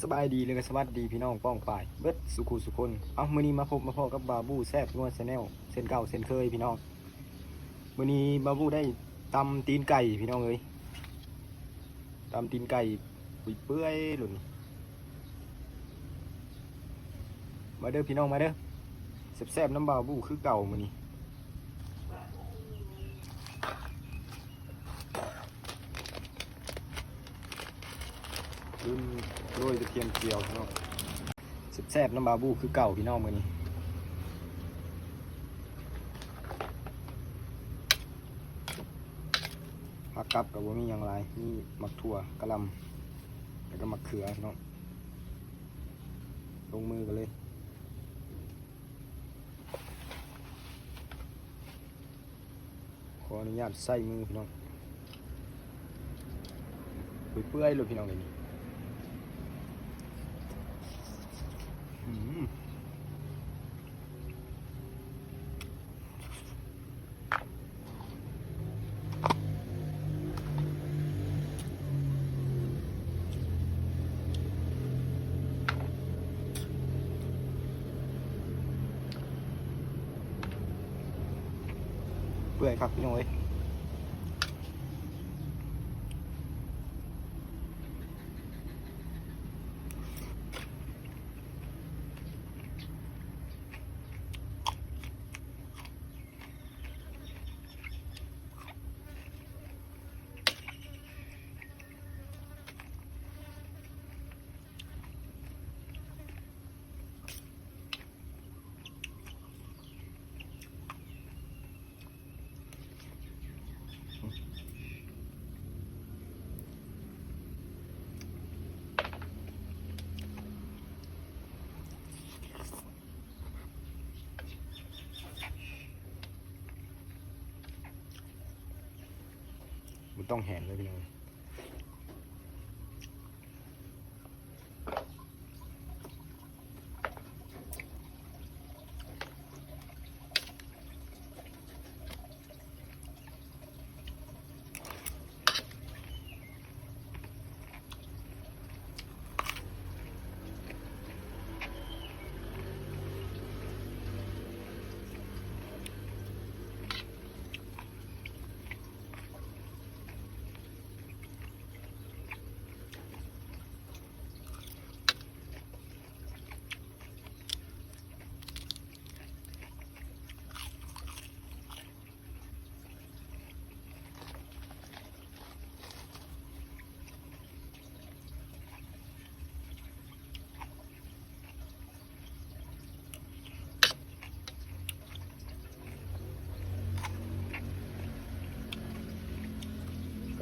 ສະບາຍດີ ແລະ ກະສະຫວັດດີພີ່ນ້ອງປ້ອງປາຍເບິດສູ່ຄູ່ສູ່ຄົນ. ເອົ້າ ມື້ນີ້ມາພົບມາພໍ້ກັບບ່າວບູ້ແຊບນົວແຊນແນວ ເຊັ່ນເກົ່າເຊັ່ນເຄີຍພີ່ນ້ອງ. ມື້ນີ້ບ່າວບູ້ໄດ້ຕຳຕີນໄກ່ພີ່ນ້ອງເອີຍ, ຕຳຕີນໄກ່ເປື່ອຍໆໂລດນີ້. ມາເດີພີ່ນ້ອງມາເດີ ແຊບໆນຳບ່າວບູ້ຄືເກົ່າມື້ນີ້. ລືມໂລຍກະທຽມຈຽວພີ່ນ້ອງ. ແຊບໆນຳບ່າວບູ້ຄືເກົ່າພີ່ນ້ອງມື້ນີ້. ຜັກກັບກະບໍ່ມີຫຍັງຫຼາຍ ມີໝາກຖົ່ວ ກະຫຼ່ຳ ແລ້ວກະໝາກເຂືອພີ່ນ້ອງ. ລົງມືກັນເລີຍ. ຂໍອະນຸຍາດໃຊ້ມືພີ່ນ້ອງ. ເປື່ອຍໆໂລດພີ່ນ້ອງເອີຍນີ້. ອືມ. ເປື່ອຍຄັກພີ່ນ້ອງເອີຍ. ບໍ່ຕ້ອງແຫງເລີຍພີ່ນ້ອງ.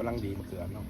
ກຳລັງດີ ມະເຂືອເນາະ.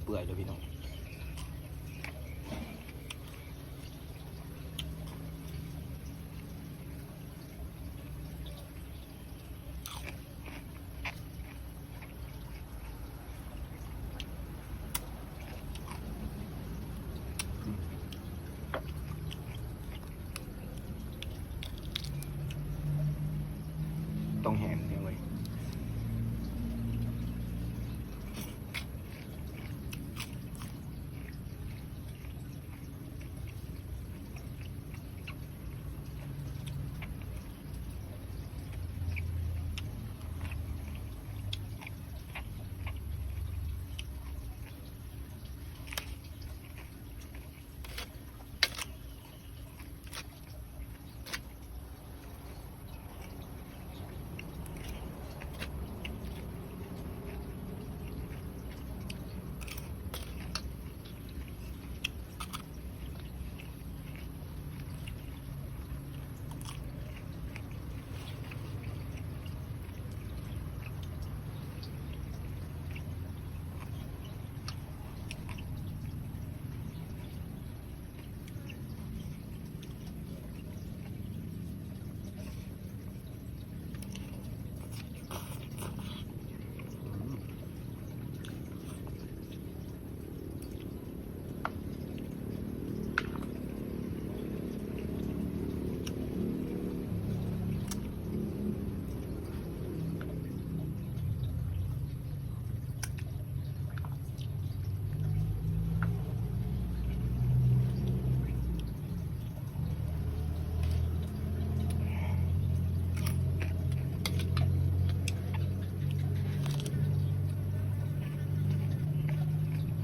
ປື່ອຍເລີຍພີ່ນ້ອງ. ຕ້ອງແຫ້ງແຮງເວີຍ.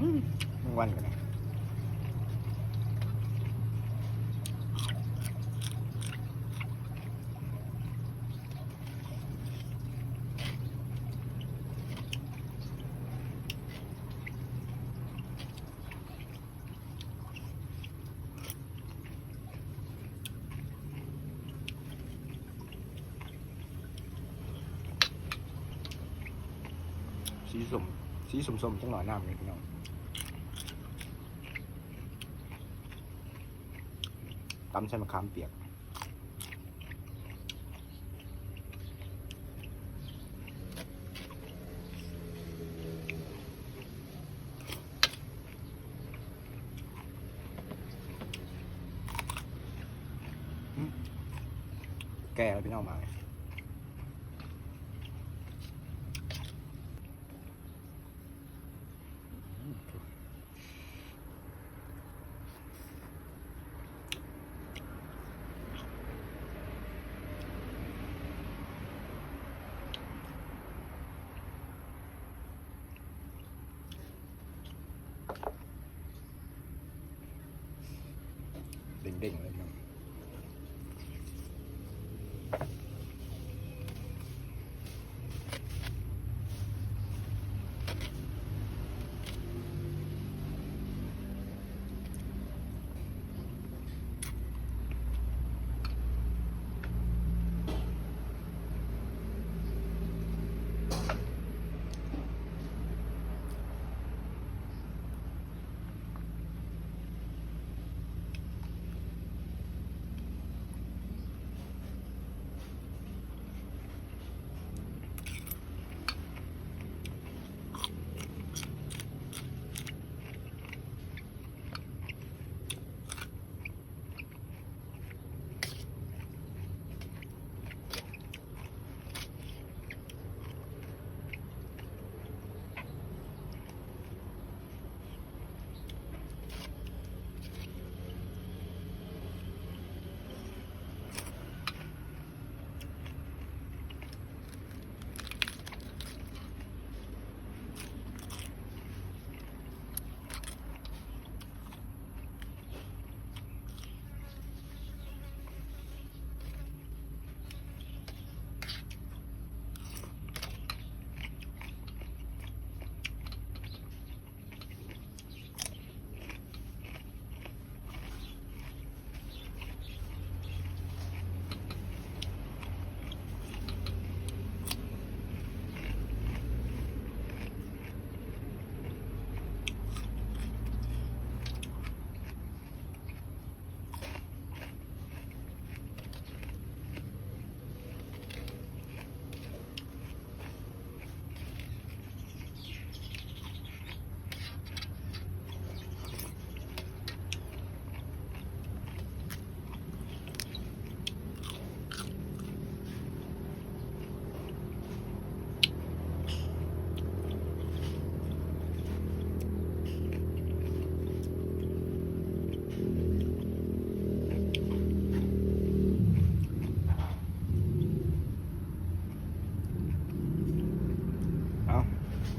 ອືມ ແມງວັນກໍໄດ້. ສີສົ້ມ ສີສົ້ມໆ ຈັກໜ້ອຍ ນ້ຳນີ້ພີ່ນ້ອງ. ຕຳໃສ່ມະຂາມປຽກ. ແກ່ແລ້ວພີ່ນ້ອງ ໝາກນີ້. ເດ້ງໆ ເລີຍພີ່ນ້ອງ.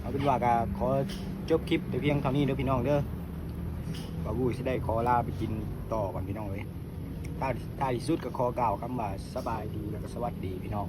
ເອົາເປັນວ່າກໍຂໍຈົບຄລິບແຕ່ພຽງເທົ່ານີ້ເດີພີ່ນ້ອງເດີ. ບ່າວບູຊິໄດ້ຂໍລາໄປກິນຕໍ່ກ່ອນພີ່ນ້ອງເອີຍ. ທ້າຍ ທ້າຍທີ່ສຸດກໍຂໍກ່າວຄຳວ່າສະບາຍດີ ແລ້ວກໍສະຫວັດດີພີ່ນ້ອງ.